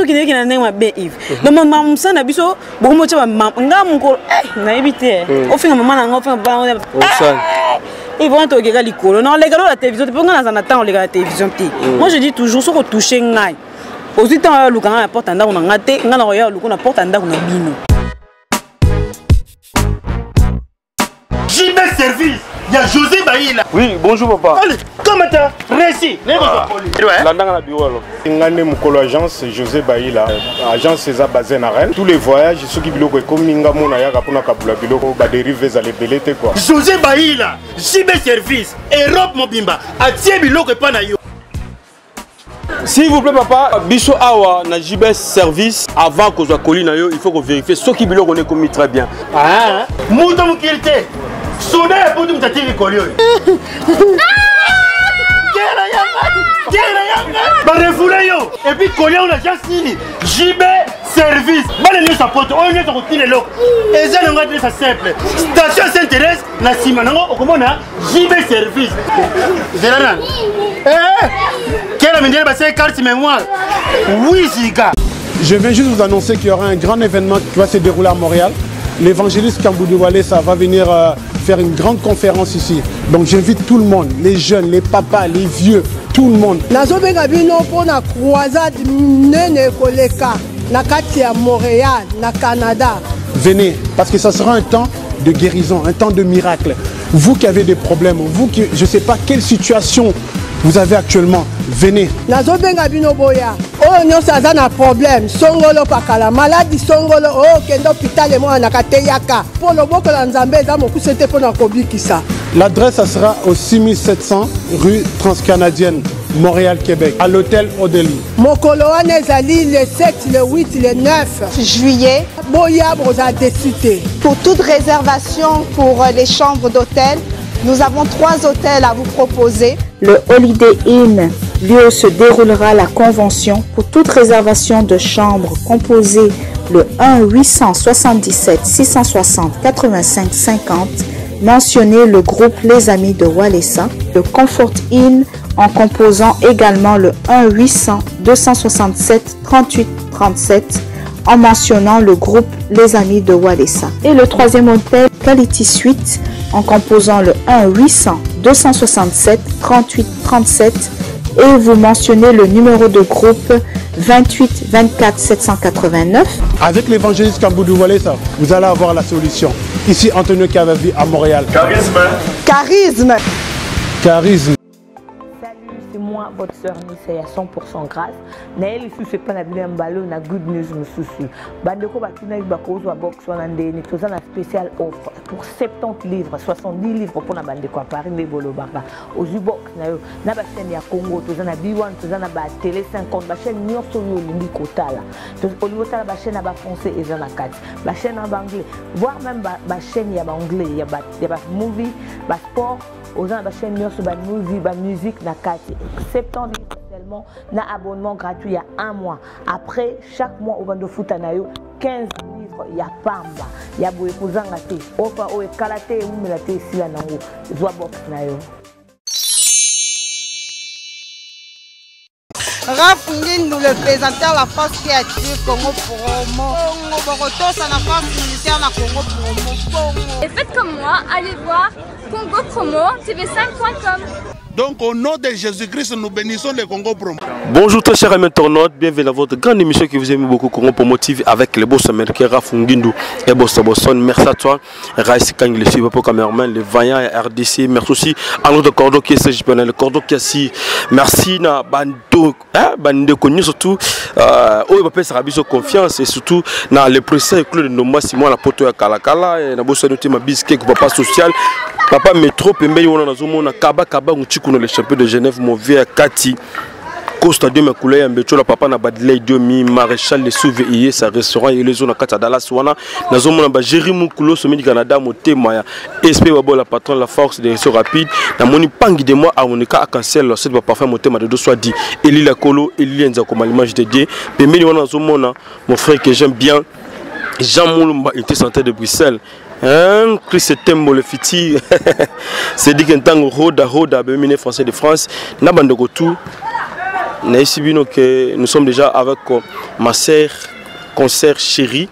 Ezokende ekende na ndenge mabe, Yves. Donc mama mosala na biso bokomi otya nga mokolo, nayebi te, ofinga mama na nga, ofinga papa na nga. Yves, wana tokeka likolo na oleka lola télévision te, mpo nga naza na ntango oleka na télévision te. Moi, je dis toujours, soki otouche ngai, ozwi ntango ya oluka ngai na porte ya ndako na nga te, ngai na koya oluka na porte ya ndako na bino. JB Service, il y a José Baïla. Oui, bonjour papa. Allez, comment t'as réussi? Landanga na bureau alors. Nga nde mokolo agence José Baïla. Agence eza basée na Rennes. Tous les voyages, soki biloko ekomi, nga mona yaka mpona kabula biloko, badérive ezala ebele te quoi. José Baïla, JB Service, Europe mobimba, atie biloko epa na yo. S'il vous plaît papa, biso awa na JBS Service, avant kozwa colis na yo, il faut ko vérifier soki biloko ne komi très bien. Ah, moto mokili te, soda ya poto moto atiki koli oyo. Kera yanga, kera yanga, barefule yo. Et puis koli yango na agence nini? JB Service, bana nyonso ya poto oyo nyonso kotina eloko eza nango, adresse simple, station Saint Thérèse, na nsima nango okomona JB Service. Zela nani? Eh! Kera mindele basali carte mémoire 8 giga. Je viens juste vous annoncer qu'il y aura un grand événement qui va se dérouler à Montréal. L'évangéliste Kamboudou ça va venir faire une grande conférence ici. Donc j'invite tout le monde, les jeunes, les papas, les vieux, tout le monde. Nazobenga bino mpona croisade nene koleka na kati ya Montréal, na Canada. Venez, parce que ça sera un temps de guérison, un temps de miracle. Vous qui avez des problèmes, vous qui, je ne sais pas quelle situation vous avez actuellement, venez. Nazobenga bino boya, oyo nyonso aza na problème songolo pakala, maladi songolo oyo okende hôpital emonanaka te, yaka, mpo loboko na Nzambe eza mokuse te mpo na kobikisa. L'adresse, ça sera au 6700 rue Transcanadienne, Montréal, Québec, à l'hôtel Odélie. Mokolo wana ezali le 7, le 8, le 9 juillet. Boya, boza déçus te. Pour toute réservation pour les chambres d'hôtel, nous avons trois hôtels à vous proposer. Le Holiday Inn, lieu où se déroulera la convention. Pour toute réservation de chambre, composez le 1 877 660 85 50. Mentionnez le groupe Les Amis de Walesa. Le Comfort Inn en composant également le 1 800 267 38 37 en mentionnant le groupe Les Amis de Walesa. Et le troisième hôtel, Quality Suite, en composant le 1 800 267 38 37 et vous mentionnez le numéro de groupe 28 24 789. Avec l'évangéliste Kamboudou Walesa, vous allez avoir la solution. Ici Antonio Cavavi à Montréal. Charisme. Charisme. Charisme. Salut, c'est moi, votre sœur Nissa, à 100% grâce. Naye lisusu epai na bino ya mbala oyo na good news mosusu. Bandeko batunaki bakozwa box wana ndeni. Toza na spécial offre pour 70 livres, 70 livres mpona bandeko ya Paris. Nde bolobaka ozwi box na yo na bachaîne ya Congo. Toza na B1, toza na batele 50, bachaîne nyonso oyo olingi kotala. Olingi otala bachaîne ya bafrançais, eza na kati, bachaîne ya baanglais, voire même bachaîne ya baanglais ya bamovie, basport. Oza na bachaîne nyonso, bamovie, bamusique na kati. 70 livres seulement na abonnement gratuit ya un mois. Après, chaque mois obanda ofuta na yo 15 livres ya pamba. Ya boye kozanga te, ofa oyo ekala te, ewumela te, esila nango. Zwa box na yo. Raf Ngindu, le présentateur, la force qui attire Congo Promo. Congo Borotosa, la force militaire, la Congo Promo. Congo. Et faites comme moi, allez voir Congo Promo TV5.com. Donc au nom de Jésus-Christ, nous bénissons le Congo Promo. Bonjour très chers amis internautes, bienvenue dans votre grande émission que vous aimez beaucoup, Congo Promo TV, avec les boss américains Raf Ngindu et Boss Bosson. Merci à toi, Raïs Kang, le suivant pour cameraman, le vaillant RDC. Merci aussi à notre cordeau qui est Serge Penel, le cordeau qui est assis. Merci na bando, hein, bande connu surtout, oyo bapesaka biso confiance et surtout na le président Claude Ndomba Simon la poto ya Kalakala et na boso noté ma bisque papa social, papa métro pembeni wana nazomona Kaba Kaba Ngutikuno, le champion de Genève, mon vieux Kati Costa de Makula ya Mbechola, papa na Badley Diomi, maréchal de Souve iye sa restaurant et les zones kata Dallas wana nazomona ba Jerry Mukulo sommet du Canada, motema ya SP Babola, patron la force de réseau rapide, na moni pangi de moi amonika a cancel cette ba parfait motema de soit dit Eli la Kolo Eli Nzako l'image de Dieu pembeni wana nazomona mon frère que j'aime bien, Jean Moulumba, était santé de Bruxelles. Hein, Chris Tembo le fiti, c'est dit qu'un tango Roda Roda bemine français de France na bandeko tout. Nayebisi bino que nous sommes déjà avec ma sœur, concert chérie,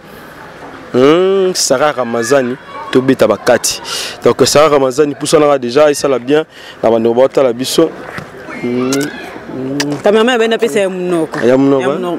Sarah Ramazani. Tobeta bakati. Donc Sarah Ramazani pusanaka déjà esala bien na bandeko baotala biso. Cameraman abenda apesa ya monoko. Ya monoko.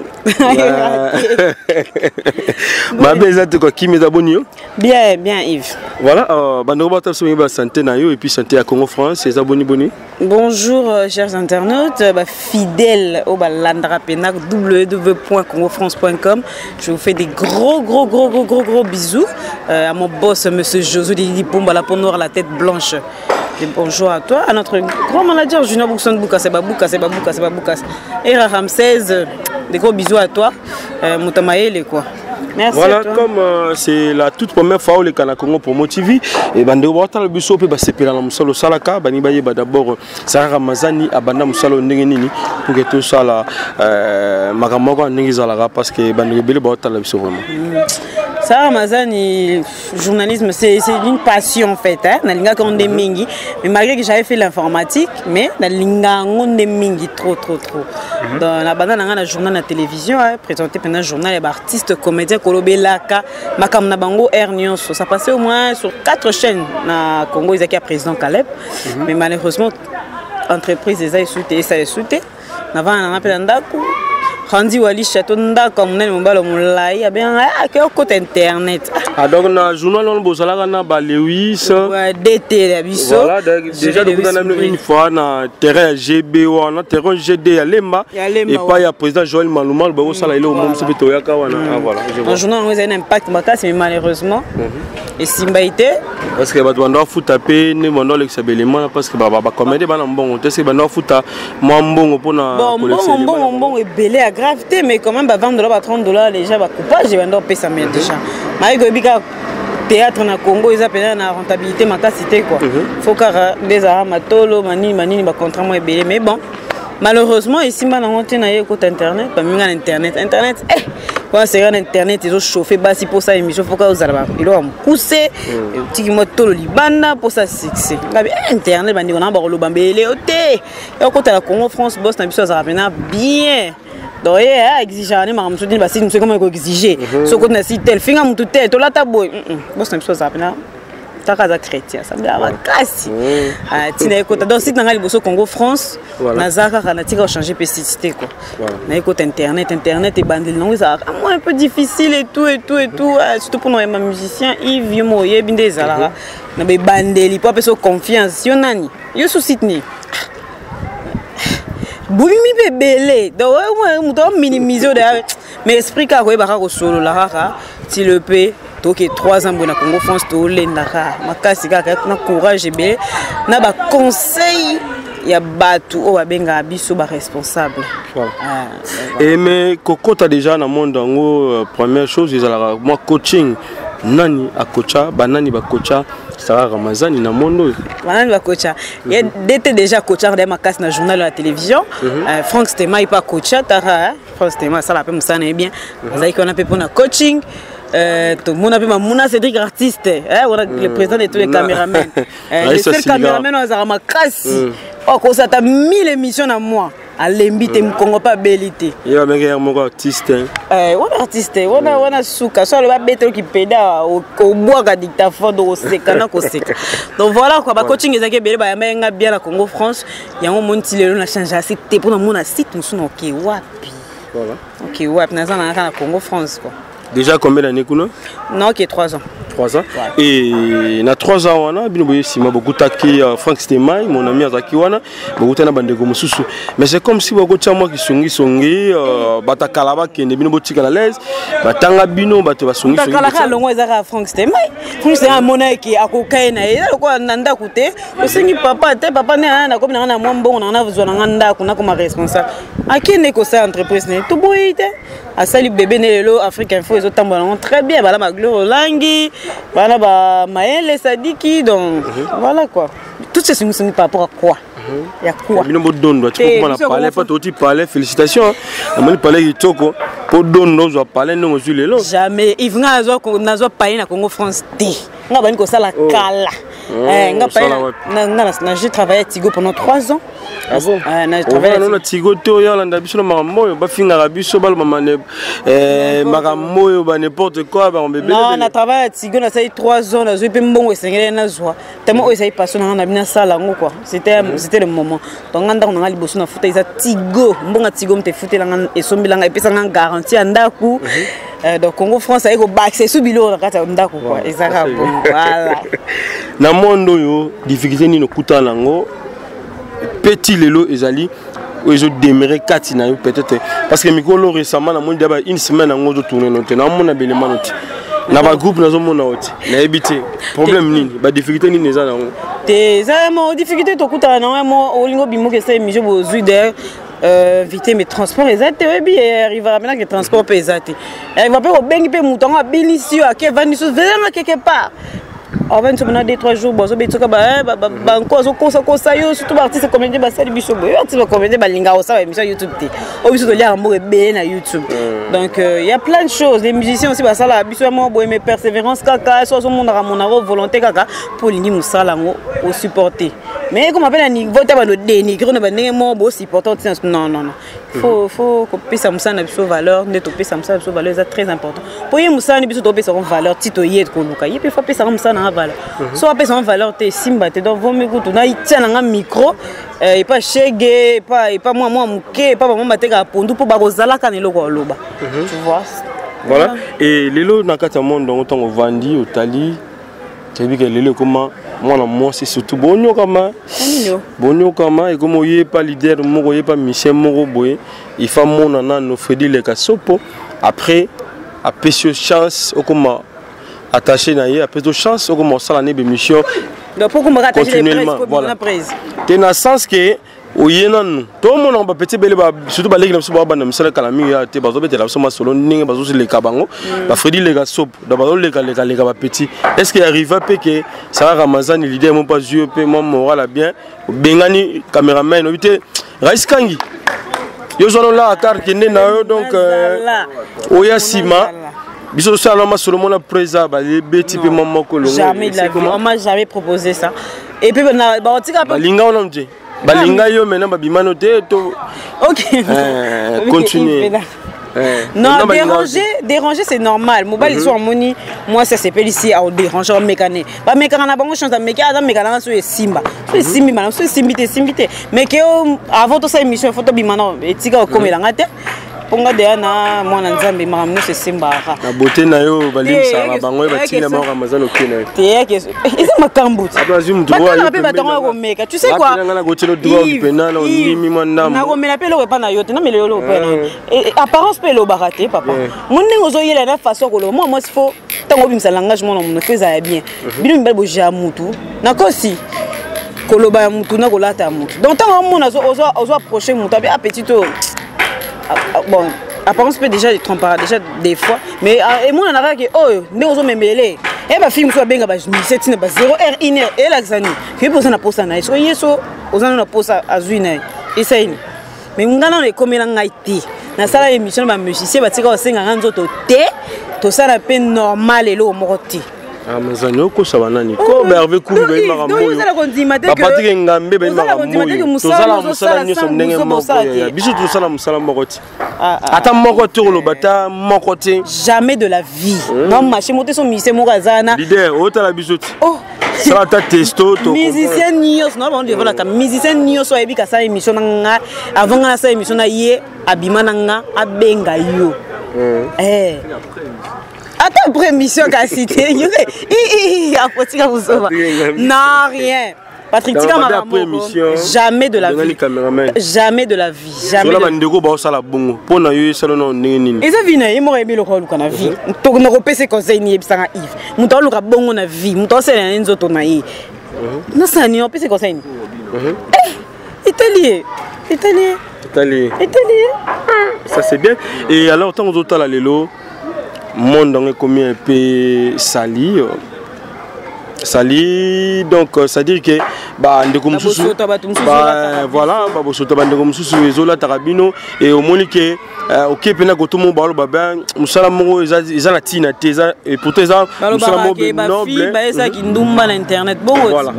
Mabe eza te kwa kimi eza boni yo? Bien, bien Yves. Voilà, bandeko baotala biso ba santé na yo et puis santé ya Congo France eza boni boni. Bonjour chers internautes, fidèles au Balandra Penac, www.congofrance.com. Je vous fais des gros, gros, gros, gros, gros, gros bisous à mon boss, monsieur Josué Didi Pumba, la peau noire, la tête blanche. Et bonjour à toi, à notre grand manager Junior Boukson Bouka, c'est Babouka, c'est Babouka, c'est Babouka. Et Ramsès, des gros bisous à toi, Moutamaele quoi. Merci. Voilà, à toi. Comme c'est la toute première fois où les Kana Congo Promo TV, et ben de voir le biso pe ba sepela na musalo salaka, ba ni ba yeba d'abord Sarah Ramazani abanda musalo ndenge nini pour que tout ça là makambo ko ndenge zalaka parce que ba ndenge bele ba tala biso vraiment. Sarah Ramazani, journalisme c'est une passion en fait, hein, nalinga ko nde mingi, mais malgré que j'avais fait l'informatique, mais nalinga ngonde mingi trop trop trop. Dans la banda nanga na journal na télévision, hein, présenté pendant journal et artiste comédien kolobelaka makambo na bango air nyonso. Ça passait au moins sur 4 chaînes na Congo, ezaki ya président Caleb. Mais malheureusement entreprise eza esute, esa esute. Na vana na pe ndako. Randi Wali Château ndako monene mobalo molai abenga ke okota internet. Ah donc na journal on bozalaka na ba Lewis. Ouais, DT ya biso. Voilà, donc, déjà Lewis donc, on a Bré. une fois na terrain GB wana terrain GD ya Lemba. Ya Lemba, Et pas ouais. ya président Joël Maluma ba osala ile Voilà. au momo pe toyaka wana. Ah voilà, je vois. Un journal on a un impact makasi mais malheureusement et Simba été parce que bato bando futa pe ne bando lekisa belema parce que ba ba comédie bana mbongo te c'est bando futa mwa mbongo pona Bon, kolekisa mbongo, elema mbongo, na bango. mbongo ebele ya grave te, mais quand même ba 20 dollars, ba 30 dollars déjà ba coupage bando pesa mais déjà. Maïgo ebika théâtre na Congo ils appellent na rentabilité makasi te quoi. Faut kaka ndeza matolo manini manini ba contrat mo ebele mais bon. Malheureusement ici ba na ngote na ye côté internet, ba minga na internet, internet eh ouais, c'est vrai internet ils ont chauffé basi pour ça émission faut ka ozala ba ilo ba mukuse, tiki mo tolo libanda pour ça succès. Ngabi internet ba ndiko na ba koloba mbele ote. Yo kota la Congo France boss na biso azala pena bien. Donc, eh, exiger, ni makambo soki ba site, mosusu ekoma ko exiger. Soki okoti na site tel, finga mutu tel, tolata boye. Boss na biso azala pena, taka aza chrétien, ça me dit, ah, makasi. Ah, tina ekota. Donc, site na nga liboso Congo France, naza kaka na tika changer pe site te, quoi. Na ekota internet, internet ebandeli nango ezalaka moi un peu difficile et tout, et tout, et tout. Ah, surtout pour ma musicien, Yves, yo mo oyebi nde ezalaka. Na ba ebandeli, po apesa yo confiance. Yo nani? Yo sous site ni? Bobimi mpe ebele. Donc, ouais, ouais, moto aminimiser oyo d'ailleurs. Mais esprit kaka koyebaka kosolola kaka, ti le pe, toke 3 ans boye na Congo France, tolendaka makasi kaka, na courage ebele, na ba conseil ya bato oyo babengaka biso ba responsable. Ah, Et mais kokota déjà na monde yango, première chose ezalaka moi coaching. Nani akocha, banani bakocha Sarah Ramazani na monde oyo? Banani bakocha. Il y a DT déjà coacha dans ma casse na journal la télévision. Franck Stema il pas coacha tara, hein? Franck Stema ça la pe musana bien. Azali qu'on a pe pour na coaching. Tout le monde a pe Mamouna Cédric artiste, hein, on a le président de tous les caméramans. Le Raïssa seul Siliga. caméraman on a ma casse. Oh, comme ça t'as 1000 émissions à moi. Alembi te Congo pas belité. Il y a même un moko artiste, hein. Wana artiste, wana suka, so ba beto ki peda au bois ka dictaphone do seka na ko seka. Donc voilà quoi, ba coaching ezaki belé ba yamba nga bien na Congo France, yango monti lelo na changer assez te pour na mona site musu na OK wapi. OK wapi na za na na Congo France quoi. Déjà combien d'années kuna? Non, OK 3 ans. 3 ans. Ouais. Et na 3 ans wana bino boye sima beaucoup taki Franck Stemay mon ami azaki wana beaucoup tana bandeko mususu. Mais c'est comme si bako tia moi ki songi songi batakala ba kende bino botika la l'aise batanga bino bato ba songi songi. Batakala ka longo ezaka Franck Stemay. Franck Stemay mona ki akokaye na ye ko na ndako te. Osengi papa te papa ne na komi na na mwa mbongo na na zwa na ndako na koma responsable. Akende ko sa entreprise ne to boye te. Asali bébé ne lelo Afrique Info ezotambola nango très bien bala ma Gloire Olangi bala ba Maël Sadiki donc voilà quoi. Toutes ces choses sont par rapport à quoi? Il y a quoi? Bino bodondo, tu Eh, peux pas biso parler, komona pas toi tu parler, félicitations. Amoni parler kitoko, po dondo zo parler ndongo zui lelo. Jamais, Yves nga nazo ko nazo parler na Congo France T. Nga bani ko sala kala. Eh, nga pa na na j'ai travaillé à Tigo pendant 3 ans. Ah bon? Euh, na travaillé na Tigo te oyo alanda biso na makambo oyo bafingaka biso baloba eh, makambo oyo ba n'importe quoi bango bebe. Non, na travaillé à Tigo nasali 3 ans nazwi mpe mbongo esengeli nazwa tellement oyo ezali passion na nga na bino asala yango quoi. C'était mm -hmm. C'était le moment. Donc nga ndako na nga liboso na futa eza Tigo, mbongo ya Tigo moto efutela nga esombela nga epesa nga garantie ya ndako. Mm -hmm. Donc Congo France aye kobakisa esu biloko na kati ya ndako kua ezaka bongo voilà. Na monde oyo difficulté nini okutana nango mpe ti lelo ezali oyo ezodemere kati na yo peut-être parce que mikolo récemment namoni daba une semaine yango ozotourne no te naomona belemano te na bagroupe nazomona yo te nayebi te problème nini badifficulté nini eza nango te eza mo difficulté tokutana nango mo olingi obimoki esa émission bozwi d'ailleurs invité mais transport eza te oyebi arrivera mpena ke transport mpe eza te arriva mpe obengi mpe moto yango abinisi yo ake evandisi yo velanga quelque part avandi so mpena 2 3 jours bozobeti soka banko azokosakosa yo surtout baartiste comédien basali biso boye artiste bacomédien balingaka kosala émission ya youtube te oyo biso toliaka mboka ebele na youtube donc il y a plein de choses. Les musiciens aussi basalaka biso ya moko boye, mais persévérance kaka so azomonaka monako volonté kaka mpo olingi mosala yango osupporter, mais ekoma mpe na niveau te bano dénigre na bandenge moko bosupporter otina. Non, non, non, faut kopesa mosala na biso valeur. Nde topesa mosala na biso valeur eza très important mpo ye mosala ni biso topesaka valeur ti toye koluka ye mpe faut apesaka mosala nanga valeur. So apesaka valeur te, esimba te. Donc vomi kutu natia nanga micro epa shege, epa mwa mwa moke, epa bamama batekaka pondu mpo bakozalaka na eloko ya koloba, tu vois. Voilà. Et lelo na kati ya monde yango, ntango ovandi otali, toyebi ke lelo ekoma mwana mwasi surtout bonyokama bonyokama, ekoma oyepa leader moko, oyepa musicien moko boye, ifa mona nano Fredi Leka Sopo, après apesi yo chance okoma attaché na ye, apesi yo chance okoma osala ne bémission continuellement. Voilà, te na sens ke oye nanu tomonaka bapeti ebele, surtout baleki na biso babanda misala kala mingi ya te, bazobetela biso masolo ndenge bazoleka bango bafredi leka sopo, donc bazolekalekaleka bapeti. Est ce que arriva mpe ke Sara Ramazani leader mo mpo azwi yo mpe mwa moral ya bien, obengani cameraman, obi te Rais Kangi, yo zwana olaka kar kende na yo, donc oya nsima biso tosala na masolo mona presa balebeti mpe mwa moko? Jamais de la vie, on m'a jamais proposé ça. Et puis baotika balinga wana te, balinga yo maintenant babimano te to. Ok. Continue. Non, déranger, déranger c'est normal. Mobali so amoni mwasi asepelisi, aodéranger, amekane, bamekaka na bango chance, ameki aza meka nanga so esimba, so esimbi malamu, so esimbi te, esimbi te. Mais ke avant tosala émission faut tobima na etika okomelanga te, mpo nga deya na mwana Nzambe, makambo nyonso esimbaka. Na beauté na yo balimbisaka na bango oyo batindi na bango Ramazan oke na yo. Te, eza makambo te, batalaka mpe batango ya komeka, tu sais quoi. Nga nakotiela drogue pena na ondimi mwa ndambo. Nakomela mpe eloko epa na yo te, namela eloko epa na yo. Apparence mpe elobaka te, papa. Mo ndenge ozoyela na façon ya koloba mwa mwasi, faut ntango obimisa langage mwana mono faut ezala bien. Bino mibali bozwa mutu nakosi koloba ya mutu na kolata ya mutu, donc ntango omona ozo approche mutu abe apetit oyo, bon, apparence mpe déjà trompera déjà des fois, mais emonana kaka ke oyo ndenge ozomemele e bafille mosusu babenga bamusicien ntina ba 0 heure 1 heure, elakisa nini? Keyebi oza na posa na ye, soki ye so oza nano na posa azwi na ye esai nini. Mais nga nano ekomela ngai te. Nasala émission na bamusicien, batika kosenga nga nzoto te, tosala mpe normal, eloko moko te. Amazani okosa banani ko Herve Kubi bayembaka moyo, bapatike Ngambe bayembaka moyo, tozala mosala nyonso ndenge moko. Biso tosala mosala moko te, ata moko te, koloba ata moko te. Jamais de la vie nga marché mo te, so musicien moko aza na leader otala biso te, sala ata testo. Musicien nyonso na bango devolaka, musicien nyonso ayebi kasala émission na nga, avant nga nasala émission na ye, abima na nga, abenga yo ata après émission kasi te, apotika kosoba non, rien. Patrick, tika makambo, jamais de la vie, jamais de la vie, jamais. Sola bandeko baosala bongo mpo na yo, esala na ndenge nini? Eza vie na ye moko, ayebi eloko aluka na vie. Nakopesa conseil nini? Yebisanga Yves, moto aluka bongo na vie, moto asala na ye nzoto na ye, nasala nini? Opesa conseil nini? Etali ye, etali ye. Etali ye. Etali ye. Ça c'est bien. Et alors ntango ozotala lelo monde yango ekomi un peu sali. Sali donc c'est à dire que bandeko mosusu, voilà, babosota bandeko mosusu ezolataka bino e omoni ke oke mpena koto moko baloba ben mosala moko eza na ntina te, eza pourtant eza mosala moko noble. Bayesaki ndumba na internet bongo. Voilà,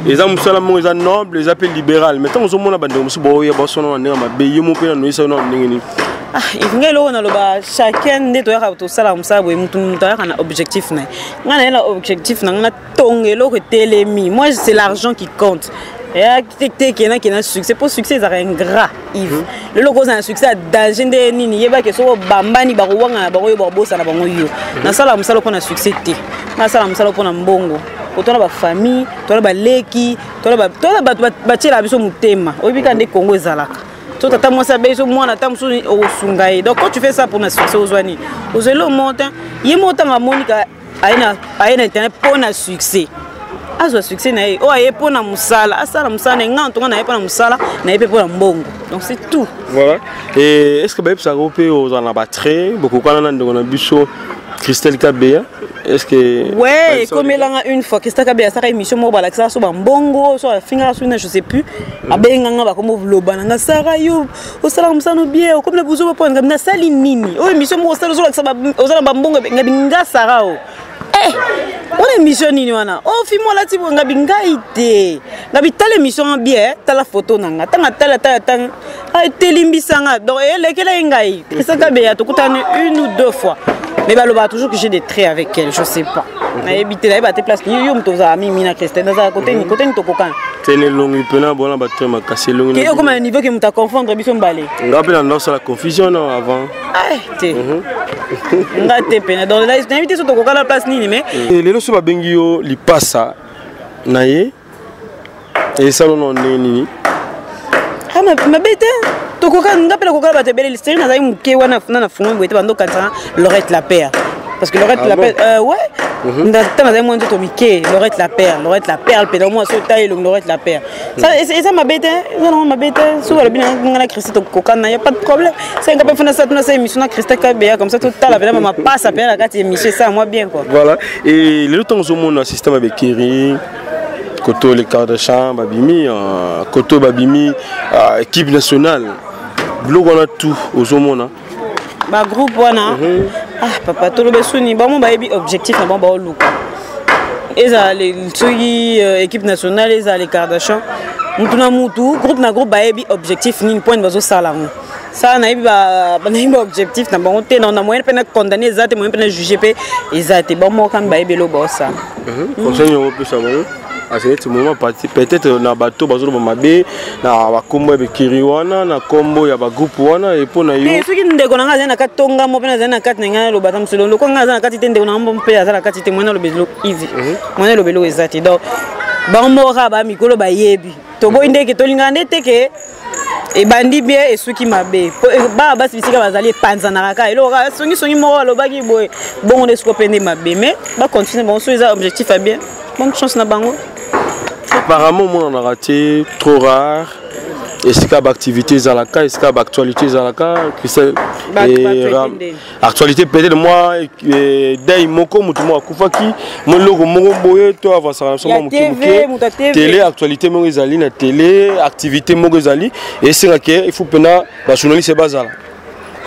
eza mosala moko eza noble, eza mpe libéral, mais ntango ozomona bandeko mosusu baoya basona na ndenge mabe, ye mo mpe na noyesa na ndenge nini? Ngai eloko naloba, chacun nde toyaka tosala mosala boye, mutu mutu ayaka na objectif na ye. Ngai naye na objectif na ngai, natonga eloko etelemi. Moi, c'est l'argent qui compte. Te te, kena succès, mpo succès ezalaka ingrat, Yves. Lelo kozala na succès ya danger nde nini? Yebaki soki obambani, bakowanga na bango yo, bakobosana bango yo. Nasala mosala mpo na succès te, nasala mosala mpo na mbongo, po tona bafamille, tona baleki, tona bato batielaka biso motema. Oyebi kaka nde Kongo ezalaka so, tata mwasi abeyi so mwana, ata mosusu okosunga ye. Donc quand tu fais ça pour na succès, ozwa nini? Ozwa eloko moko te. Ye moko ntango amonika aye na internet mpo na succès, azwa succès na ye. Oyo aye mpo na mosala, asala mosala na ye. Ngai ntonga na ye mpo na mosala na ye mpe mpo na mbongo, donc c'est tout. Voilà. Et est ce que bayebisaka mpe ozala na batrait bokokana na ndeko na biso Christelle Kabeya? Est ce que Ouais, ekomelanga une fois. Christelle Kabeya asaka émission moko, balakisaka so bambongo, so afingaka so na je sais plus. Abenganga, bakomo loba na nga: "Sara, yo osalaka mosala bien, okomi na buzoba mpo ngabi nasali nini? Oyo émission moko osala, ozolakisa oza na bambongo." Ngabi: "Nga Sara o, wana émission nini wana? O film olati boye." Ngabi: "Ngai te." Ngabi: "Tala émission nga bien, tala photo na nga." Ntanga tala, tala, tanga, etelimbisanga. Donc elekela ye ngai. Christelle Kabeya, tokutani une ou deux fois, mais balobaka toujours que j'ai des traits avec elle. Je sais pas, nayebi te, nayeba te place yo moto ozala mimi na Christelle. Nazala kote ni kote ni tokokana. Te, na elongi mpena bona batrait makasi, elongi. Ke okoma na niveau ke moto aconfondre biso mbale. Nga mpe na ndosala confusion no avant. Te, nga te pena. Donc nayebi te so tokokana place nini, mais Lelo so babengi yo lipasa na ye, esalo na ndenge nini? Mabe te, tokoka. Nga mpe nakokala bato ebele. Seri nazali moke wana na nafungomi boye te, bandokanisaka Lorette la Père, parce que Lorette la Perle, ouais, ntango nazali mwa nzoto mike, Lorette la Perle, Lorette la Perle mpenza mwa so ta elongi Lorette la Perle. Eza mabe te, eza nango mabe te. Soki balobi nga na Christi tokokana, ya pas de problème. Senga mpe fona sa tuna sa émission na Christin Kabeya, comme ça totala mpena bamapasa mpena na kati ya émission, esala mwa bien quoi. Voilà. Et lelo ntango ozomona système ya bekeri koto, les Kardashian babimi koto, babimi équipe nationale, biloko wana tout ozomona. Bagroupe wana, ah papa, toloba esuni bango, bayebi objectif na bango baoluka. Ezala soki équipe nationale, ezala les Kardashian, mutu na mutu, groupe na groupe, bayebi objectif nini, point bazosala yango. Sala nayebi nayebi objectif na bango te. Na moyen mpe na condamné eza te, moyen mpe na juge mpe eza te. Bango moko kami bayebi eloko baosala. Conseil yango opesa bango à ce moment, peut-être na bato bazoloba mabe na bakombo ya bekiri wana, na kombo ya bagroupe wana, epo na yo? Soki ndeko na ngai azali na kati, tongamo mpe nazali na kati na ngai, naloba ta mosolo loko. Ngai aza na kati te, ndeko na ngai mpe aza na kati te. Mwana aloba ivi, mwana eloba eloko eza te. Donc bango moko kaka bamikolo bayebi. Toboyi ndeke tolingaka nde te ke ebandi bien, esuki mabe. Bana basi bisika bazali epanzanaka kaka eloko kaka songisongi moko alobaki boye bongo nde siko mpe nde mabe. Mais bacontinue bango, so eza objectif ya bien, bonne chance na bango. Apparemment omonanaka te, trop rare esika baactivité ezalaka, esika baactualité ezalaka. Actualité peut-être moi dai moko, motu moko akufaki, mo eloko moko boye, to avansaka na biso mwa moke moke. Télé, actualité moko ezali na télé, activité moko ezali, esengaki il faut mpena bajournaliste bazala.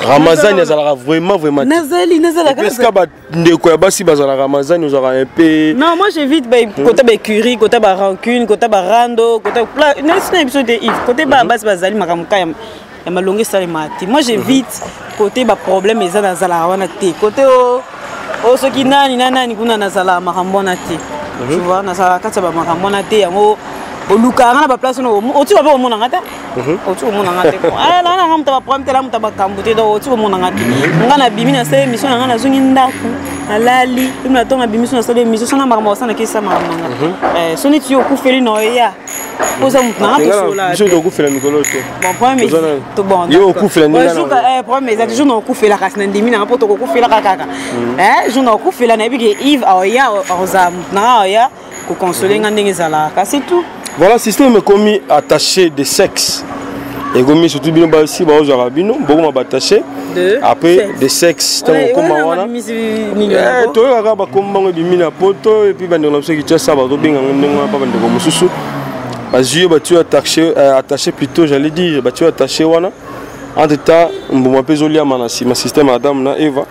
Ramazani azalaka vraiment vraiment Nazali, nazalaka. Esika bandeko ya basi bazalaka, Ramazani ozalaka un peu. Non, moi j'évite kota baécurie, kota barancune, kota barando, kota nasi na biso te, Yves. Kote basi bazali, makambo ka ya malongo esalemaka te. Moi j'évite kote baproblème eza, nazalaka wana te. Kote o soki nani na nani kuna, nazalaka makambo wana te, tu vois. Nazalaka kati ya bamakambo wana te. Yango olukaka nga na baplace wana, otika mpe komonanga te, oti komonanga te. Naa nanga moto baproblème te, la moto bakambo te. Donc oti komonanga te. Nga nabimi, nasali émission na nga, nazongi ndako, nalali. Mpe na ntongo nabimi, so nasali émission, so na makambo basala, nakesa makambo nanga. So neti yo okufeli na oya, oza moto nanga, tosola. Biso tokufela mikolo te. Bon, problème to bon. Yo okufela. Ndenge problème eza toujours na okufela, kasi na ndimi nanga mpo tokokufelaka kaka jour na okufela. Nayebi ke Yves aoya, akozala moto nanga, aoya kokonsole nga ndenge ezalaka, c'est tout. Voilà, système ekomi attaché de sexe, ekomi surtout bino basi baozwaka bino bokoma baattaché. Après de sexe, ntango okoma wana toyokaka bakomba yango ebimi na poto, et puis bandeko na biso Kinshasa bazobenga yango ndenge wana, mpa bandeko mosusu bazwi yo, batie attaché, attaché plutôt j'allais dire, batie attaché wana. Entre temps mbuma mpe ezoliama na nsima, système Adam na Eva.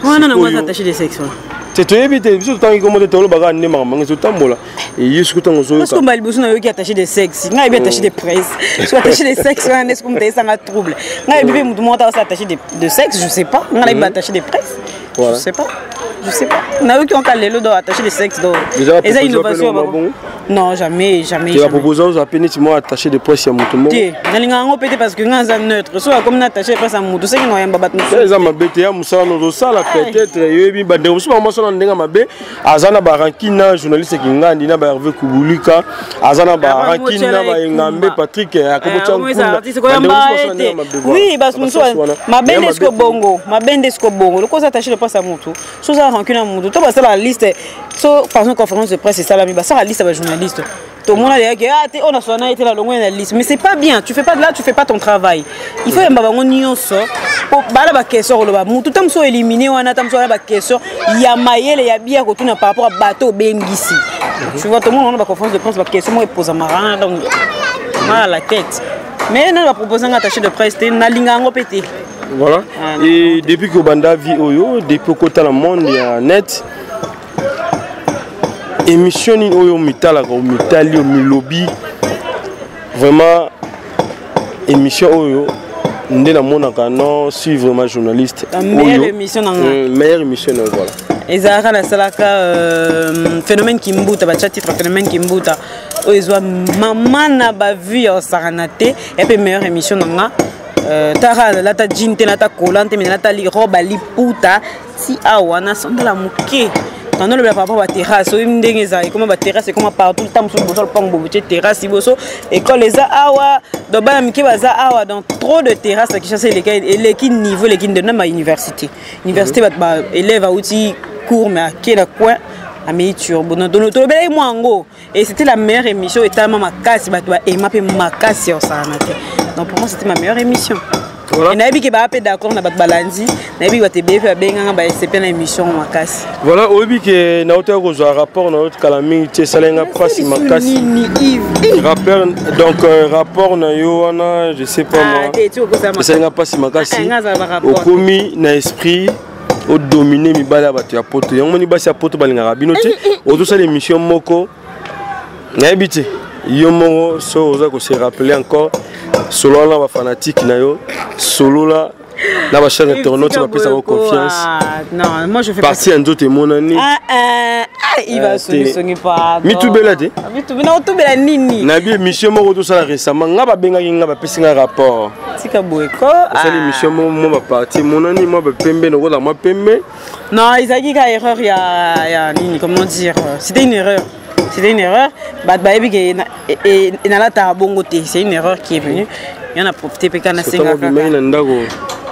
Wana nango aza attaché de sexe wana. Te, toyebi te, biso totangi kombo te, tolobaka nde makambo yango ezotambola. Ye soki ntango ozoyoka, parce que mbala liboso nayoki attaché de sexe, ngai yebi attaché de presse. So attaché de sexe wana nde soki moto ayesanga trouble. Ngai yebi mpe motu moko ta attaché de sexe, je sais pas. Ngai nayebi attaché de presse. Je sais pas, je sais pas, nayoki onka lelo. Do attaché de sexe, do eza innovation. Non, jamais, jamais. Te, bapropose ozwa mpe neti mwa attaché de presse ya moto moko? Te, nalinga yango mpe te, parce que ngai aza neutre. So akomi na attaché de presse ya motu, soki na oyamba bato mosusu. Eza mabe te, ya mosala nozosala. Peut-être yoyebi bandeko mosusu bamosala na ndenge mabe. Aza na barankine na journaliste Kingandi, na baHerve Kubulika, aza na barankine na baEngambe Patrik. Akomotya. Oui, bato mosusu mabe nde siko bongo, mabe nde siko bongo. Lokola oza attaché de presse ya motu, so oza rancune na motu to basala liste. So par exemple conférence de presse esalami, basala liste ya bajournaliste, tomona deyaki ah te, oyo naswana na ye te, na longo na liste. Mais c'est pas bien, tu fais pas de là, tu fais pas ton travail. Il faut yamba bango nyonso po bala baquestion koloba mutu ta mosu élimine wana, ta mosu wana baquestion ya mayele ya bia kotuna par rapport à bato obengisi. Tu vois, tomona wana baconférence de presse, baquestion moko eposamaka, donc mal à la tête. Mais nani bapropose nga attaché de presse te, nalinga yango mpe te. Voilà. Et depuis que obanda vie oyo, depuis okota na monde ya net, émission nini oyo omitalaka, omitali, omilobi vraiment émission oyo nde namonaka non suis vraiment journaliste? Meilleure émission na nga? Meilleure émission na, voilà. Ezalaka nasalaka phénomène Kimbuta, batya titre phénomène Kimbuta, oyo ezwa mama na bavue ya osakana te. Ya mpe meilleure émission na nga, tara nalata jean te, nalata collant te, mais nalata robe liputa ti awa, nasandala moke. Tandolobela par rapport baterrasse oyo, ndenge ezala ekoma baterrasse, ekoma partout. Ta mosusu liboso lopango bobotie terrasse, liboso école eza awa, donc bana mike baza awa. Donc trop de terrasse na Kinshasa eleki niveau, eleki nde na bauniversité. Université, bato baélève auti cours, mais ake na coin, amei turbo. Tolobelaki mwa yango et c'était la meilleure émission. Etalama makasi, bato baema mpe makasi ya osalana te. Donc pour moi, c'était ma meilleure émission. Voilà. Nayebi ke baa mpe d'accord na bato balandi, nayebi bato ebele mpe babenganga, baesepela na émission makasi. Voilà, oyebi ke nautaki kozwa rapport na yo kala mingi ti, esali nga mpasi makasi. Rapport, donc rapport na yo wana, je sais pas moi, esali nga mpasi makasi. Okomi na esprit odomine mibali ya bato ya poto. Yango moni basi ya poto balingaka bino te. Ozosala émission moko, nayebi te yo moko so oza kose rappeler encore. Solola na bafanatike na yo, solola na bachers internautes, bapesaka confiance. Non, moi je fais partie ya nzoto emonani. Mitubela te. Otubela nini? Nayebi émission moko tosala récemment, nga babengaki nga, bapesi nga rapport. Tika boye ko. Osali émission moko, mwa bapartie emonani, mwa bapembe nokola, mwa pembe. Non, ezalaki ka erreur ya nini, comment dire, c'était une erreur, c'était une erreur. Bato bayebi ke nalataka bongo te. C'est une erreur qui est venue, ya na profité mpe kana. Sengaka na ndako.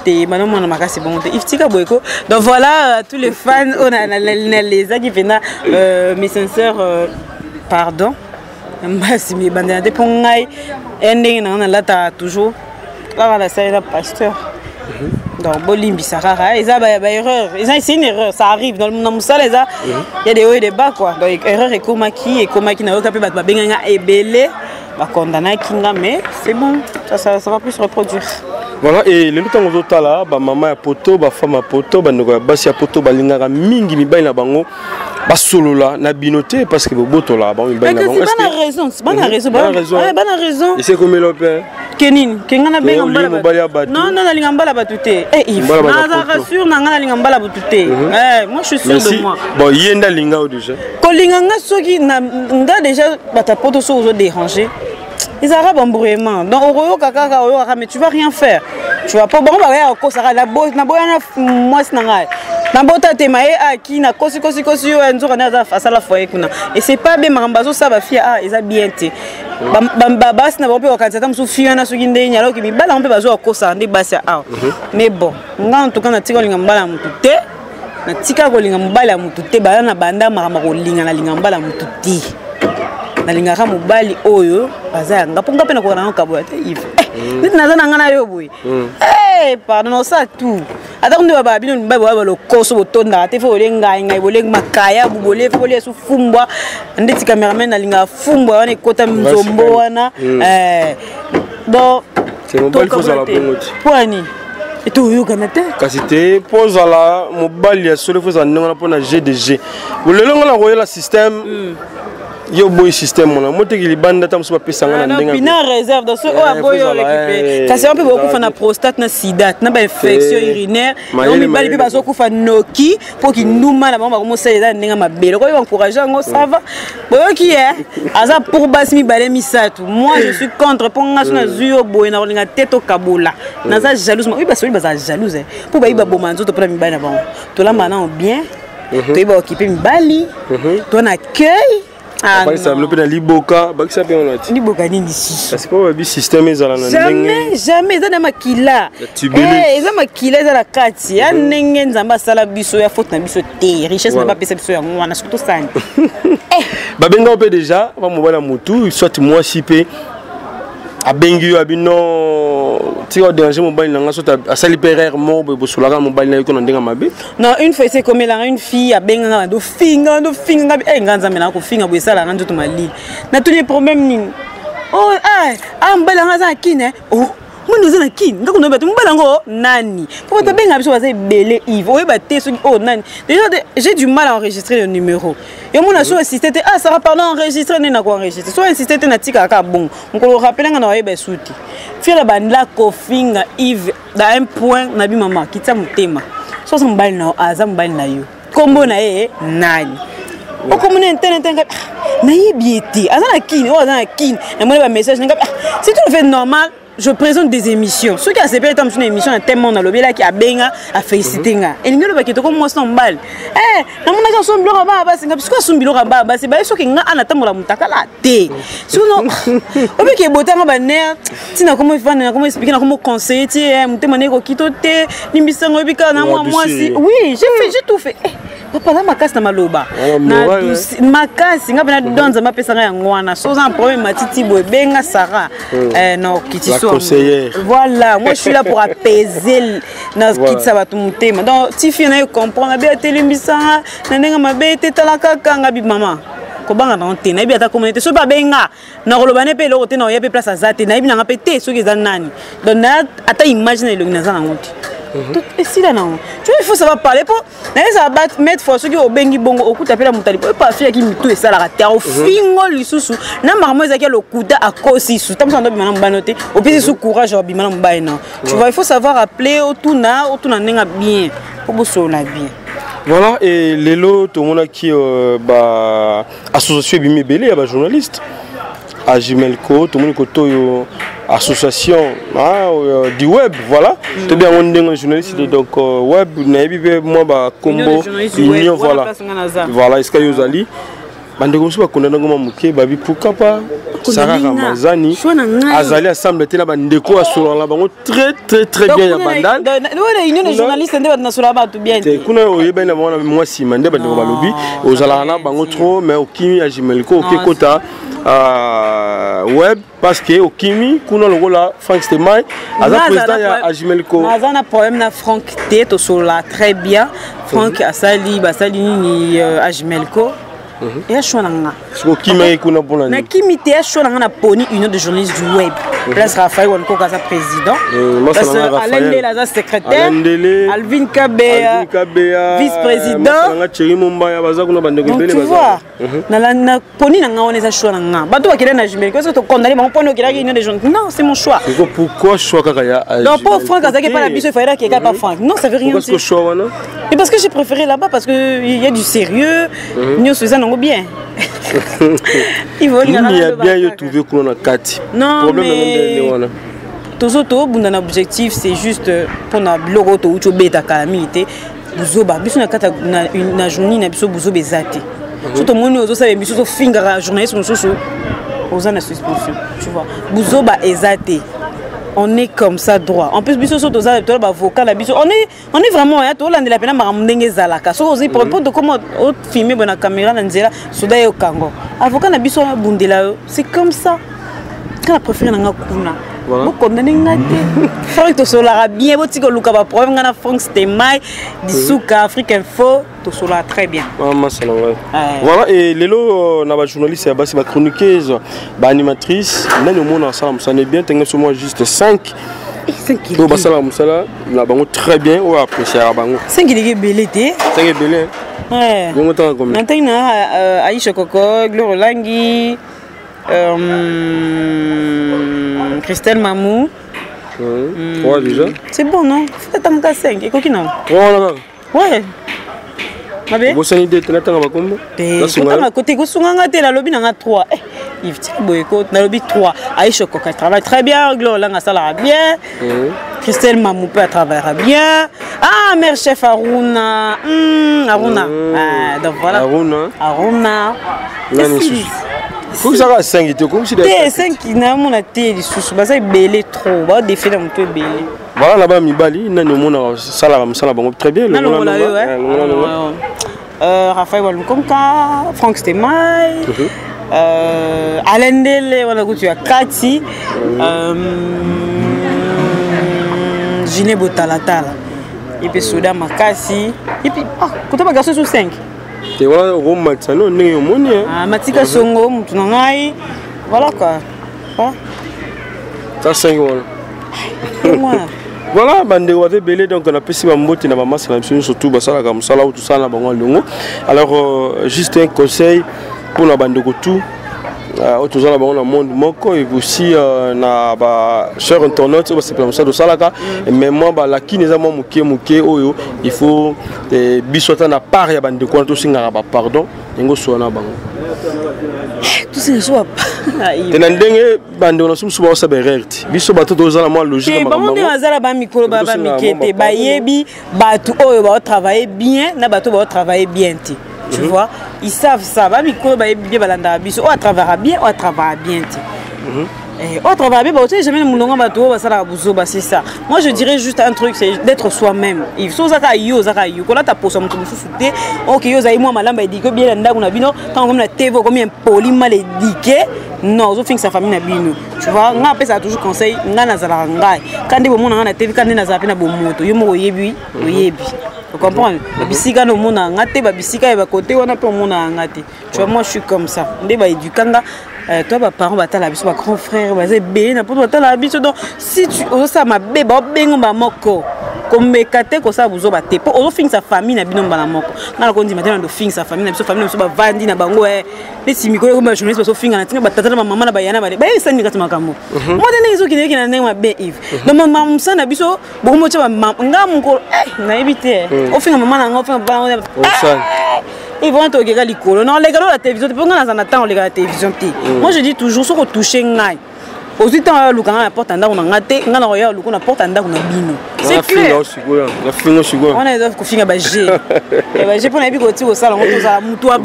Te, banomona makasi bongo te, if tika boye ko. Donc voilà, tous les fans oyo nalezaki mpena, mes sincères pardon. Mbasi mibandela te, mpo ngai ya ndenge na nga nalataka toujours kaka nasali na pasteur. Donc bolimbisa kaka, eza baerreur, eza, c'est une erreur, ça arrive na mosala, eza ya des hauts et des bas quoi. Donc erreur ekomaki, nayoka mpe bato babengaki nga ebele, bakondanaki nga, mais c'est bon, ça va plus se reproduire. Voilà. Et lelo ntango ozotala bamama ya poto, bafemme ya poto, bandeko ya basi ya poto balingaka mingi mibali na bango basolola na bino te, parce que bobotolaka bango mibali na bango. Bana raison, bana raison, bana raison. Ese komela mpe? Ke nini? Ke nga nabenga mobali ya bato? Non, non, nalinga mbala bato te. Nazalaka sûr na nga, nalinga mbala bato te. Moi je suis sûr de moi. Bon, ye nde alinga yo déjà? Kolinga nga, soki nga déjà bato ya poto, soki ozodéranger, ezalaka bambrouillement. Donc okoyoka kaka, oyokaka, mais tu vas rien faire, tu vois. Po bango bakaya kokosaka naboyana mwasi na ngai, nabota te, maye aki nakosi kosi kosi yo, nzoka nde aza asala foyer kuna. Et c'est pas bien makambo azosala bafille. Ah, eza bien te. Basi na bango mpe bakanisa ata mosusu fille wana soki ndenge, alors mibali yango mpe bazwa kokosaka nde basi ya awa. Mais bon, nga en tout cas natika kolinga mobali ya motu te, natika kolinga mobali ya motu te. Baya na banda makambo kolinga, nalinga mobali ya motu te, nalingaka mobali oyo baza ya nga, mpo nga mpe nakoka nango kaboya te. Ive. Neti naza na ngai na yo boye. Eh, pardon, osala tout. Ata kunde baba bino mibali boya balokoso botondaka te, fo bolie ngai ngai, bolie makayabu, bolie fo bolie su fumbwa. Ndeti cameraman alingaka fumbwa wana ekota nzombo wana. Eh, donc Te mobali fo ozala bongo te. Pwani toyokana te. Kasi te, mpo ozala mobali ya solo, fo ozala ndenge wana mpo na GDG. Lelo nga na koyela système, yo boyi système wana, moteki libanda ta mosusu bapesa nga na ndenge pina réserve. Donc soki oyo aboyi faut oyo ezala, récupéré. Kasi yango mpe bokokufa na prostate, na sida, na bainfection urinaire. Mayele, yango mibali mpe mayele. bazokufa noki mpo kindumba na bango bakomosala eza na ndenge ya mabe. Lokoyo encourage yango, ça va. Boyoki ye aza pour basi mibale, misato, moi je suis contre, mpo nga so nazwi yo boye na kolinga te tokabola. Naza jalouse. Oyi basoli bazala jalouse mpo bayi baboma nzoto mpona mibali na bango. Tolamba nano bien, toyeba okipe mibali to na accueil. Ah, bakisa non. bino mpe na liboka, bakisa mpe wana ti. Liboka nini lisusu? Kasi mpo babi système ezala na ndenge Jamais, jamais. Eza na makila. Tubelus. Eh, eza makila, eza na kati ya ndenge Nzambe asala biso, ya faute na biso te. Richesse na bapesa biso yango wana, soki tosani. Babengao mpe déjà bamobali ya motu soit mwasi mpe abengi yo, abi non, tika odéranger mobali na nga, soit asali mpe erreur moko boye, bosolaka na mobali na ye ko na ndenge ya mabe. Non, une fois ese ekomelanga, une fille abenganga, ndofinga, ndofinga nga. Eh, nga Nzambe, na kofinga boye esalanga nzoto malili. Natuni problème nini? Oh, ah, ah, mobali yanga aza na kine. Oh, moni oza na kine, nga kuna oyeba te mobali yango nani, mpo bato abengaka biso baza ebele. Ive oyeba te soki oyo nani. Déjà j'ai du mal à enregistrer le numéro. Yo mona so insiste te: ah Sara, pardon, enregistre nde na koenregistre. So insiste te, natikaka kaka bongo. Mokolo rappelanga na oyeba esu te. Fiela bandela kofinga Ive dans un point, nabi mama kitisa motema. So aza mobali na yo, aza mobali na yo, nkombo na ye nani? Okomona interne interne, nayebi ye te. Aza na kini oyo, aza na kini. Namoni bamessage nanga, c'est tout à fait normal. Je présente des émissions, soki asepeli ta mosu na émission na tellement nalobelaki, abenga, afélicité nga. Elingi olobaki toko mwasi na mobali. Eh, namonaki asombi biloko ya bana basi. Nga soki asombi biloko ya bana basi baye, soki nga ana tambola motakala te, sikono obiki ebotanga baner ntina komo efanda, nakomo expliquer, nakomo conseiller ti motema na ekoki to te. Limbisango, oyebi kaka na mwa mwasi. Oui, j'ai fait, j'ai tout fait. Eh, papa na makasi na maloba Wana na moral, makasi nga mpena don Nzambe apesanga yango wana. So oza na problème matiti boye, benga Sara. Eh, no kiti La so conseillère. Voilà, moi je suis là pour apaiser, na kitisa bato motema. Donc ti fille na ye comprendre, abi atelimbisanga na ndenge mabe te. Tala kaka nga bi mama kobanga nango te. Nayebi ata komona te. Soki babenga, nakoloba ne mpe eloko te, na oya mpe place aza te, nayebi nanga mpe te soki eza nani. Donc na ata image na elongi naza nango te. Esila nango. Tu vois, il faut savoir parler mpo nayezala bat maître fois. Soki obengi bongo, okuta mpe na moto alipo epo afiaki mitu esalaka te, ofingo lisusu na makambo ezalaki ya lokuta, akosi su ta mosu ando obima na mobali no te, opesi su courage ya obima na mobali no. Tu vois, il faut savoir appeler, otuna, otuna ndenge bien po bosolola bien. Voilà, et lelo tomonaki ba association ebimi ebele ya bajournaliste Ajimelco. Tomoni kote oyo association, ah, du web, voilà. Tobi yango ndenge journaliste, donc web nayebi mpe mwa bakombo Union des journalistes du web, union wana voilà. place nga naza. Voilà, esika yo ozali, bandeko mosusu bakondana ngoma moke, babi pourquoi pas Sara Bakondani nga. Ramazani Choix na ngai. azali ensemble te na bandeko, asololaka na bango très très très bien ya Bandal. Wana union des journalistes nde bato nasolaka bato bien te te. Kuna oyebani na bango na mwa nsima nde bandeko balobi ozalaka na bango trop, mais okimi ya Jimelco, oke Non, kota web parce que okimi kuna lokola Frank Stemay aza président ya Ajimelco. Naza na problème na Frank te, tosolola très bien. Frank asali, basali nini, Ajimelco eya choix na nga. Soki okimaki kuna mpona nini? Nakimi te, ya choix na nga. Na poni union de journalistes du web, place Raphaël Wankoko aza président. Masa Place na nga Raphaël. Alain Ndele aza secrétaire. Alain Ndele, Alvin Kabeya, Alvin Kabeya vice-président. Masa na nga Thierry Mombaya, baza kuna bandeko Donc ebele tu baza. vois, na poni na nga wana, eza choix na nga. Bato bakende na Jumel, parce que tokondane bango mponi okendaki union des journalistes. Non, c'est mon choix. Siko pourquoi choix kaka ya Donc pour Franck azalaki epai na biso, efallait akeka pa Franck. Non, ça veut rien Pourquoi dire. ce choix wana? Mais parce que j'ai préféré là-bas, parce que il y a du sérieux, nyonso eza nango bien. Nini ya bien yo trouve kuna na kati? Non, Problème mais- nango ndenge wana. Tozo tobunda na objectif, c'est juste mpona biloko oyo touti obeta kala mingi te. Buzoba biso na kati na journée na biso, buzoba eza te. So tomoni ozosala émission, ozofingaka journaliste mosusu, oza na suspension. Tu vois, buzoba eza te. On est comme ça, droit. En plus biso so toza, toza baavocat na biso. On est vraiment ya tolandela mpena makambo ndenge ezalaka. Soki ozwi mpo tokoma ofilme boye na caméra na nzela, soda ye okango, avocat na biso abundela yo. C'est comme ça ka na préféré na nga kuna. Bokondane nga te. Frank, tosolaka bien. Botika oluka baproblème. Nga na Frank Stemai Disuka, Afrique Info, tosolaka très bien. Masala ngai. Voilà, et lelo na bajournaliste ya basi, bachroniqueuse, baanimatrice, nani omona asala mosala bien? Tenge so mwa juste 5 oyo basalaka mosala na bango très bien, oyo appréciaka bango. 5 eleki ebele te. 5 ebele. Yango tanga combien? Na ntangi na Aisha Koko, Glore Olangi, Christelle Mamou. Trois déjà. C'est bon, non? Faut 5. Ekoki non? Trois wana kaka. Ouais. Mabe? Obosani te, natanga bakombo. Kotanga kote kosunga nga te, nalobi nanga 3. Eh, Yves tika boye ko, nalobi 3. Aisha Koka travaille très bien, Glore Olanga asalaka bien. Christelle Mamou peut travaillera bien. Ah, mère chef Aruna. Aruna. Ah, donc voilà. Aruna. Aruna. Nani lisusu? Kokisaka 5 te, komisi te 5 namona te lisusu, baza ebele trop, baodefe na moto ebele. Voilà, na bamibali, nani omonaka salaka mosala bango très bien? Nalongola yo, Raphaël Walukonka, Frank Stemay, Alain Ndele wana kutu ya kati, Gine Botalatala epe soda makasi, epuis kota bagarçon su 5. Te, wana okomatisa no ndenge omoni. Matika Songo, motu na ngai, voilà quoi. Ta 5 wana. Voilà, bandeko baza ebele, donc napesi bambote na bamasa na biso nyonso tu basalaka mosala oyo tosala na bango alongo. Alors juste un conseil mpona bandeko tu oyo toza na bango na monde moko, et aussi na bachers internautes oyo basepela mosala tosalaka, mais mwa balakini eza mwa moke moke oyo il faut biso ata na part ya bandeko wana tosengaka bapardon ndenge osola na bango. Te, na ndenge bandeko na biso mosusu baosala baerreur te, biso bato tozala mwa logique. Bango nde bazala bamikolo, baba mike te, bayebi bato oyo baotravaille bien na bato baotravaille bien te. Tu vois, ils savent ça. Bamikolo bayebi bien, balandaka biso, oyo atravaillera bien, oyo atravaillera bien te. Oyo atravaillera bien, baotie jamais na molongo bato oyo basalaka buzoba. C'est ça. Moi, je dirais juste un truc, c'est d'être soi-même. Il so ozaka yo, ozaka yo, kolata poso moto mosusu te. Ok, yo ozali mwa malamu, baéduquer bien na ndako na bino. Ntango komi na TV, okomi impoli, mal éduqué, non, ozofingisa famille na bino, tu vois. Nga apesaka toujours conseil, nga nazalaka ngai ka nde bomona nga na TV, ka nde nazala mpe na bomoto. Yo moko oyebi, oyebi, ocomprendre. Babisika na omonaka nga te, babisika ya bakote wana mpe omonaka nga te, tu vois. Moi, je suis comme ça nde baéduka nga. Toi, baparent batala biso, bagrand frère baza ebele na poto batala biso. Donc si tu ozosala mabe, baobengo bamoko, komeka te kosala buzoba te, mpo ozofingisa famille na bino mbala moko. Nga nakondima te na ndofingisa famille na biso. Famille na biso bavandi na bango neti mikolo ekomi bajournaliste bazofinga na ntina batata na bamama na bayana bale bayebisani kati makambo mo te, ndenge ezokende ekende na ndenge mabe, Ive. Donc mosala na biso bokomi otya nga mokolo, nayebi te, ofinga mama na nga, ofinga papa Ive wana, tokeka likolo na oleka lola télévision te, mpo nga naza na ntango oleka na télévision te. Moi, je dis toujours, soki otouche ngai, ozwi ntango ya oluka ngai na porte ya ndako na nga te, ngai na koya oluka na porte ya ndako na bino, c'est clair. Wana eza kofinga baje baje, mpo nayebi koti kosala yango, tozala mutu ya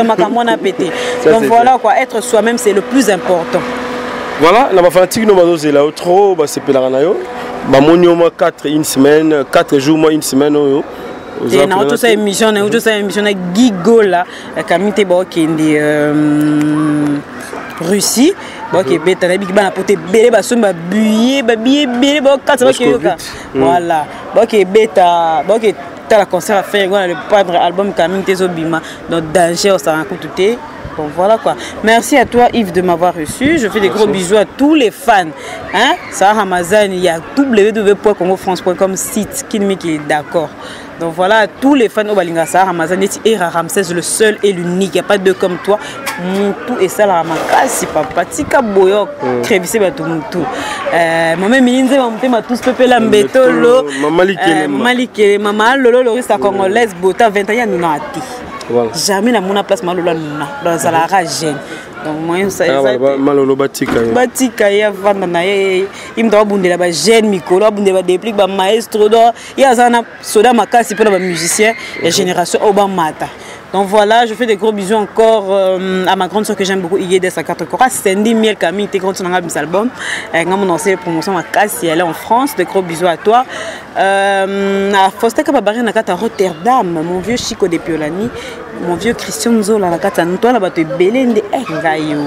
makambo wana pe te. Donc voilà quoi, être soi-même, c'est le plus important. Voilà, na bafanatike no bazozela yo trop, basepelaka na yo, bamoni yo mwa 4 une semaine, 4 jours, mwa une semaine oyo. Te, na otosala émission, na otosala émission na Gigola kami te, baokende Russie, bakebeta. Nayebiki bana poto ebele basombi babillet, babillet ebele bakatisa, bakeyoka. Voilà, bakebeta, baketala concert affaire wana, le padre, album kaming te ezobima. Donc danger osanga kutu te. Bon, voilà quoi. Merci à toi, Yves, de m'avoir reçu. Je fais des gros bisous à tous les fans. Hein? Sarah Ramazan, il y a www.congofrance.com, site qui est d'accord. Donc voilà, à tous les fans oyo balinga Sarah Ramazan, Era Ramsès, le seul et l'unique. Il n'y a pas deux comme toi. Mutu et Sarah Makasi, papa. Tika boyo, crevisse bato mutu. Maman Milinze, maman tous pepe la mbetolo. Maman Likele. Maman Likele, maman Lolo Lorisa congolaise, Bota 21 nunati. Voilà. Jamais na mona place Malolo nuna. Dans la jeune. Donc moyen ça Malolo, batika ye. Batika ye, avanda na ye. Ye moto abundela bajeune mikolo, abundela badeplique, bamaestro. Donc ye aza na soda makasi mpona bamusicien ya génération oyo bamata. Donc voilà, je fais des gros bisous encore à ma grande soeur que j'aime beaucoup, Iguedes à 4 Cora, Sandy Miel Camille, tes grandes soeurs album. Nga mon promotion makasi, elle est en France, des gros bisous à toi. À Faustin Kababari na kata Rotterdam, mon vieux Chico de Piolani. mon vieux Christian Nzola na kati ya ntoa na bato ebele nde eh ngai yo.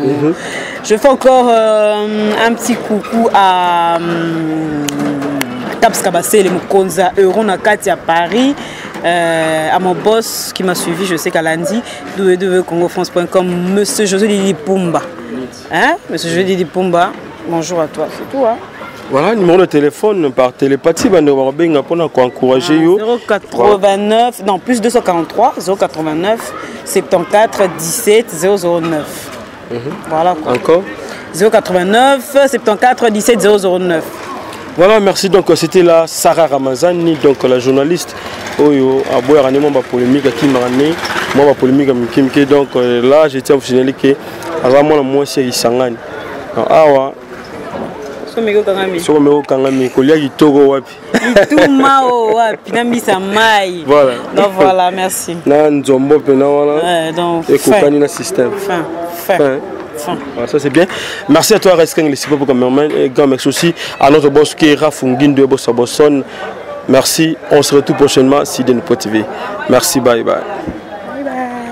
Je fais encore un petit coucou à Caps Kabasele mokonzi ya euro na kati ya Paris. À mon boss qui m'a suivi, je sais qu'à lundi, www.congofrance.com, Monsieur José Lili Pumba. Hein? Monsieur José Lili Pumba, bonjour à toi, c'est tout. Hein? Voilà, numéro de téléphone par télépathie, bande babenga mpona koencourager yo. 089, non, plus 243, 089, 74 17 009. Voilà quoi. Encore? 089 74 17 009. Voilà, merci. Donc, c'était là Sarah Ramazani, donc la journaliste. Oyo, aboyaka nde mwa bapolémique akimaka nde mwa bapolémique ya mike mike. Donc là, je tiens à vous signaler que aza mwana mwasi ya Kisangani. Donc, awa Soki okangami. Soki omeki okangami, kolia kitoko wapi? Lituma o wapi na mbisa mai. Voilà. Donc voilà, merci. Na nzombo mpena wana. Ouais, donc, ekokani fin. Na système. Fin, fin. Fin. Fin. Voilà, ça c'est bien. Merci à toi, Reskeng, le support pour cameraman. Et grand merci aussi à notre boss qui est Rafungindo Bossa Bosson. Merci. On se retrouve prochainement sur Denpo TV. Merci, bye bye.